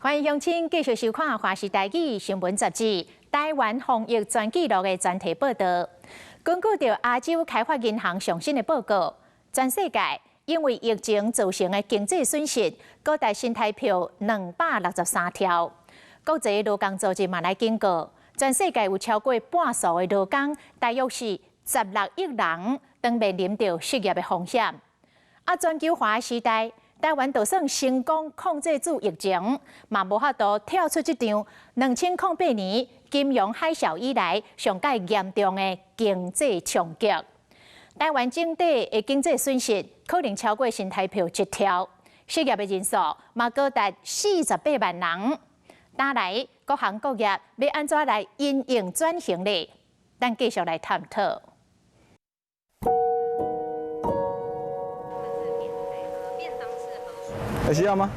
歡迎鄉親繼續收看《華視台語新聞雜誌》台灣防疫全紀錄的專題報導。根據著亞洲開發銀行上新的報告，全世界因為疫情造成的經濟損失，高達新台票263兆。國際勞工組織嘛來警告，全世界有超過半數的勞工，大約是16億人，當面臨著失業的風險。啊，全球化時代，台灣就算成功控制住疫情，嘛無法度跳出這場2008年金融海嘯以來上蓋嚴重的經濟衝擊。台灣整體的經濟損失可能超過新台票1兆，失業的人數嘛高達48萬人。今來各行各業欲按怎來因應轉型呢？咱繼續來探討。有需要嗎？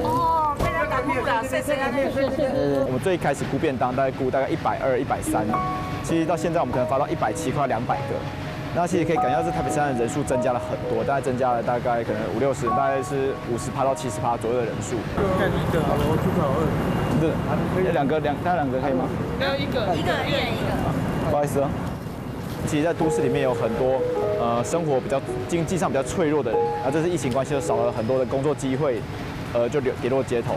哦，被他耽誤了，謝謝我們最開始估便當，大概估大概120、130，其實到現在我們可能發到170，快200個。那其實可以感覺到，這台北車站的人數增加了很多，大概增加了大概可能五六十，大概是50%到70%左右的人數。看一個好了，我肚子好餓。對，兩個兩，他兩個可以嗎？要一個，一個一人一個。不好意思啊。其實，在都市裡面有很多，生活比較經濟上比較脆弱的人，啊，這次疫情關係，就少了很多的工作機會，就流跌落街頭。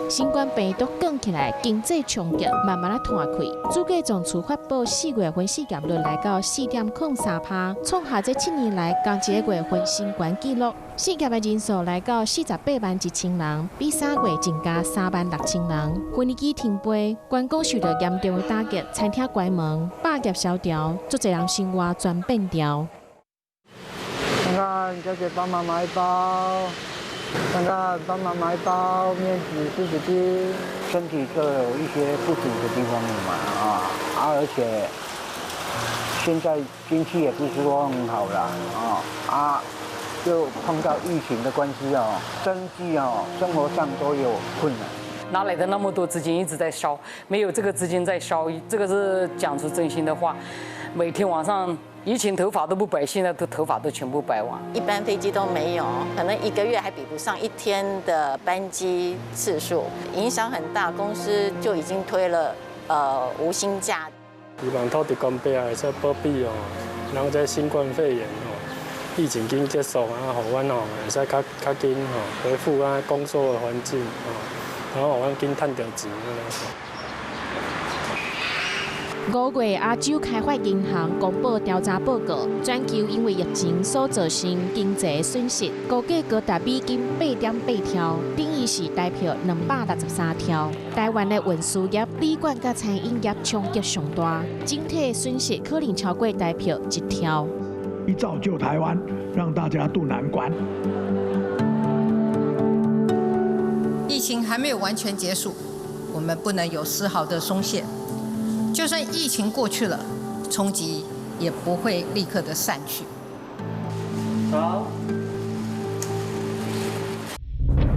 新冠病毒講起來，經濟衝擊慢慢仔攤開。主計總處發布4月份失業率來到4.03%，創下這7年來仝一個月份新懸紀錄。失業的人數來到48萬1千人，比3月增加3萬6千人。飛機停飛，觀光受到嚴重的打擊，餐廳關門，百業蕭條，足濟人生活全變調。看看，小姐幫忙買一包。看看，幫忙買一包麵紙、濕紙巾。身體都有一些不足的地方嘛，啊啊，而且現在經濟也不是說很好啦，啊啊，又碰到疫情的關係哦，經濟哦，生活上都有困難。哪來的那麼多資金一直在燒？沒有這個資金在燒，這個是講出真心的話。每天晚上。以前頭髮都不白，現在都頭髮都全部白完。一班飛機都沒有，可能一個月還比不上一天的班機次數，影響很大。公司就已經推了無薪假。希望土地公伯會使保庇哦，人這新冠肺炎哦，疫情緊結束啊，予阮哦會使較較緊吼恢復啊工作的環境哦，然後予阮緊趁著錢。5月，亞洲開發銀行公布調查報告，全球因為疫情所造成經濟損失，估計高達美金8.8兆，等於是台票263兆。台灣的運輸業、旅館佮餐飲業衝擊上大，整體損失可能超過台票1兆。一造救台灣，讓大家渡難關。疫情還沒有完全結束，我們不能有絲毫的鬆懈。就算疫情過去了，衝擊也不會立刻的散去。好。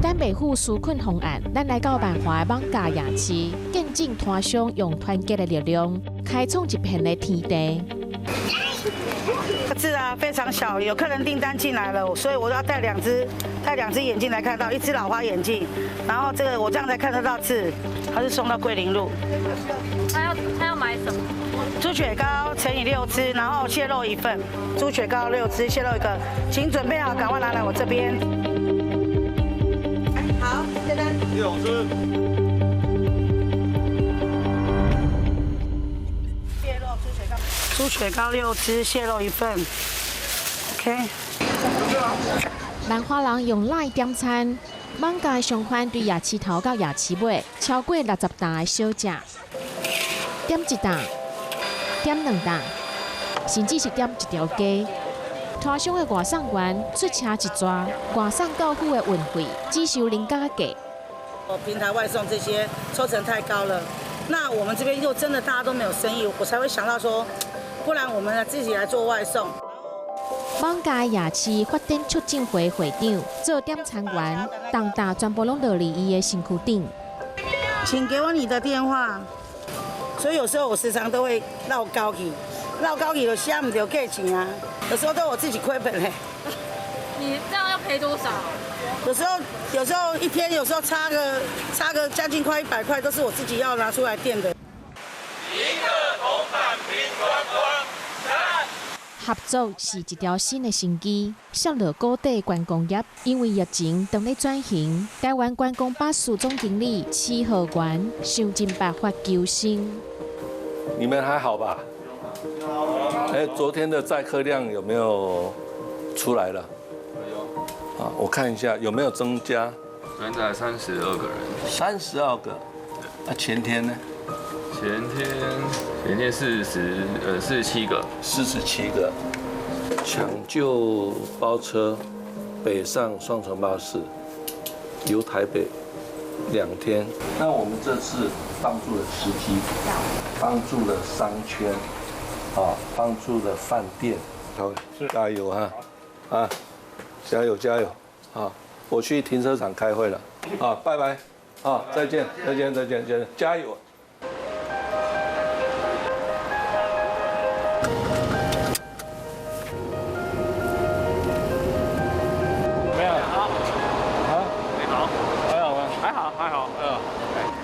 等袂赴紓困方案，咱來到萬華的艋舺夜市，見證攤商用團結的力量，開創一片的天地。字啊非常小，有客人訂單進來了，所以我要戴兩隻眼鏡來看到，一隻老花眼鏡，然後這個我這樣才看得到字。他是送到桂林路。他要買什麼？豬血糕乘以6隻，然後蟹肉一份。豬血糕6隻，蟹肉一個，請準備好，趕快拿來我這邊。好，這單。6隻。蟹肉豬血糕，豬血糕6隻，蟹肉一份。OK。萬華人用 LINE 點餐。艋舺商販對夜市頭到夜市尾，超過60擔的小食，點一擔，點兩擔，甚至是點一條街。攤商的外送員出車一逝，外送到府的運費只收零加價。平台外送這些抽成太高了，那我們這邊又真的大家都沒有生意，我才會想到說，不然我們自己來做外送。艋舺夜市發展促進會會長做點餐員，重擔全部攏落佇伊的身軀頂。請給我你的電話。所以有時候我時常都會落高去，落高去就寫毋著價錢啊。有時候都我自己虧本嘞。你這樣要賠多少？有時候有時候一天，有時候差個將近快100塊，都是我自己要拿出來墊的。一個銅板拼觀光，合作是一條新的生機。削落谷底觀光業，因為疫情當咧轉型。台灣觀光巴士總經理池浩元想盡辦法求生。你們還好吧？哎，昨天的載客量有沒有出來了？有。啊，我看一下有沒有增加。昨天才32個人。32個。那前天呢？前天47個。47個。搶救包車，北上雙層巴士，遊台北2天。那我們這次幫助了司機，幫助了商圈，啊，幫助了飯店。好，加油啊！啊，加油加油！啊，我去停車場開會了。啊，拜拜！啊，再見再見再見再見，加油！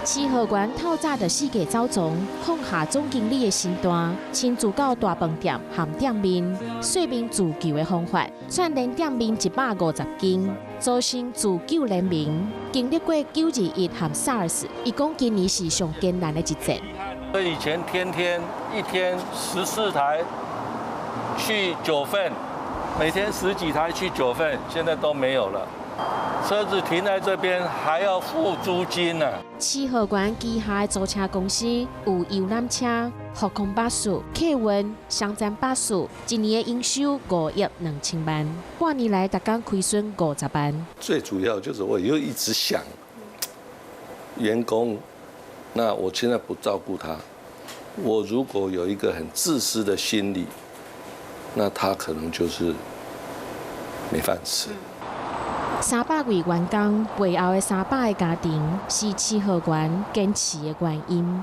池浩元透早就四界走傱，放下總經理的身段，親自到大飯店和店面說明自救的方法，串聯店面150間，組成自救聯盟。經歷過9·21和 SARS，伊講今年是上艱難的一戰。以前天天一天14台去9份，每天10幾台去9份，現在都沒有了。車子停在這邊還要付租金呢。池浩元旗下的租車公司有遊覽車、航空巴士、客運、商站巴士，一年的營收5億2千萬，半年來逐工虧損50萬。最主要就是我又一直想員工，那我現在不照顧他，我如果有一個很自私的心理，那他可能就是沒飯吃。300位員工背後的300個家庭，是池浩元堅持的原因。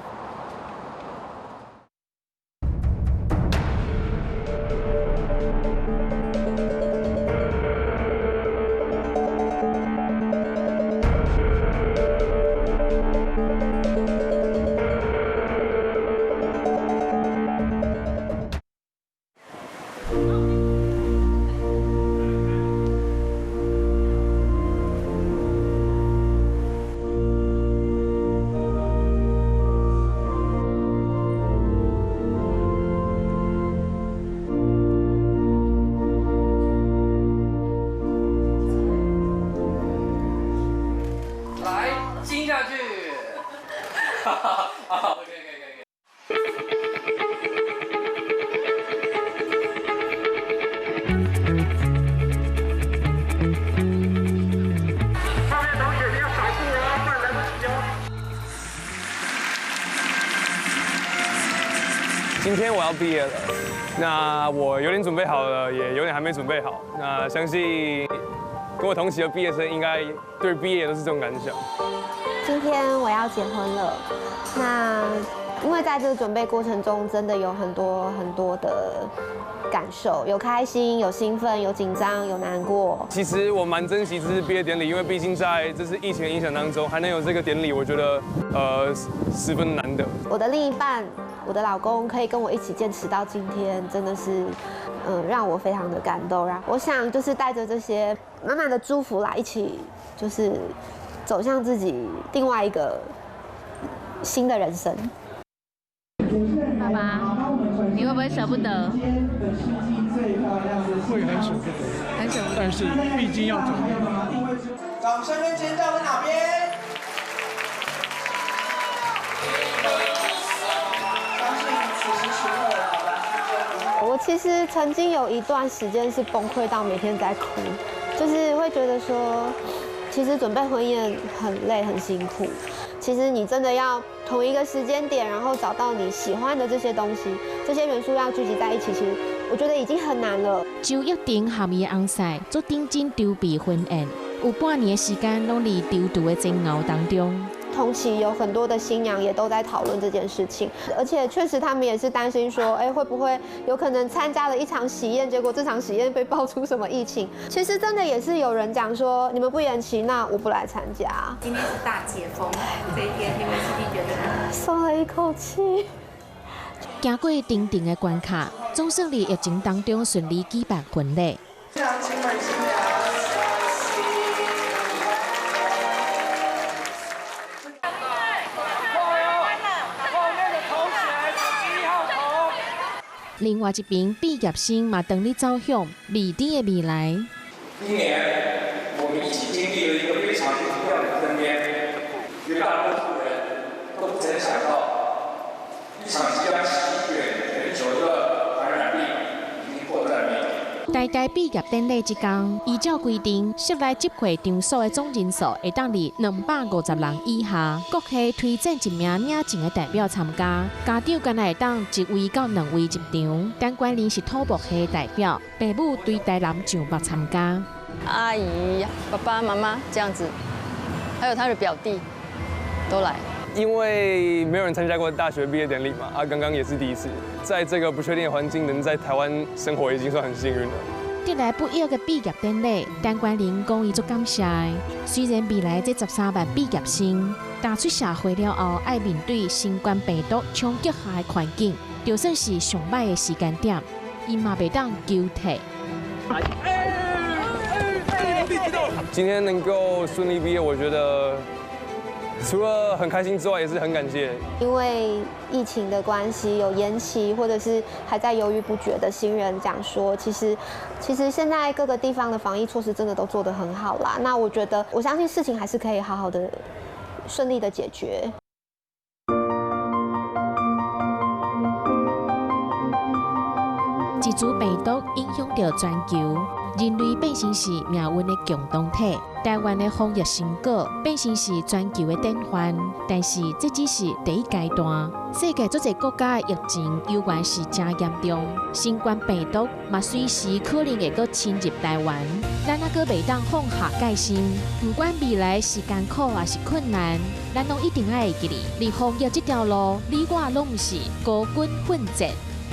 今天我要畢業了，那我有點準備好了，也有點還沒準備好。那相信跟我同期的畢業生應該對畢業都是這種感想。今天我要結婚了，那因為在這個準備過程中，真的有很多很多的感受，有開心，有興奮，有緊張，有難過。其實我蠻珍惜這次畢業典禮，因為畢竟在這次疫情的影響當中，還能有這個典禮，我覺得十分難得。我的另一半，我的老公可以跟我一起堅持到今天，真的是，讓我非常的感動。然後我想就是帶着這些滿滿的祝福啦，一起就是走向自己另外一個新的人生。爸爸，你會不會捨不得？會很捨不得，很捨不得，但是畢竟要走。掌聲跟尖叫在哪邊？我其實曾經有一段時間是崩潰到每天在哭，就是會覺得說，其實準備婚宴很累很辛苦。其實你真的要同一個時間點，然後找到你喜歡的這些東西，這些元素要聚集在一起，其實我覺得已經很難了。周玉婷和伊的翁婿做認真籌備婚宴，有半年的時間攏佇籌度的煎熬當中。同期有很多的新娘也都在讨论這件事情，而且確實他們也是擔心說，哎，會不會有可能參加了一場喜宴，結果這場喜宴被爆出什麼疫情？其實真的也是有人講說，你們不延期，那我不來參加。今天是大解封這一天，你們心裡覺得鬆了一口氣。經過重重的關卡，總算佇疫情當中順利舉辦婚禮。另外一邊，畢業生嘛，當咧走向未知的未來。今年，我們一起經歷了一個非常不一樣的春天，絕大多數人都不曾想到，一場即將席捲全球的傳染病已經迫在眉睫。台大畢業典禮這天，依照規定，室內集會場所的總人數會當佇250人以下。各系推薦一名領證的代表參加，家長敢若會當1位到2位入場。陳冠霖是土木系代表，爸母對台南上北參加。阿姨、爸爸媽媽這樣子，還有他的表弟都來。因為沒有人參加過大學畢業典禮嘛，啊，剛剛也是第一次，在這個不確定的環境，能在台灣生活已經算很幸運了。得來不易的畢業典禮，陳冠霖講伊足感謝的。雖然未來這13萬畢業生，踏出社會了後，愛面對新冠病毒衝擊下的環境，就算是上歹的時間點，伊嘛袂當求退。今天能夠順利畢業，我覺得除了很開心之外，也是很感謝。因為疫情的關係有延期，或者是還在猶豫不決的新人講說，其實現在各個地方的防疫措施真的都做得很好啦。那我覺得，我相信事情還是可以好好的、順利的解決。一株病毒影響著全球，人類變成是命運的共同體。台灣的防疫成果變成是全球的典範，但是這只是第一階段。世界足濟國家的疫情猶原是誠嚴重，新冠病毒嘛隨時可能會閣侵入台灣。咱猶閣袂當放下戒心，不管未來是艱苦還是困難，咱攏一定愛會記得，佇防疫這條路，你我攏毋是孤軍奮戰。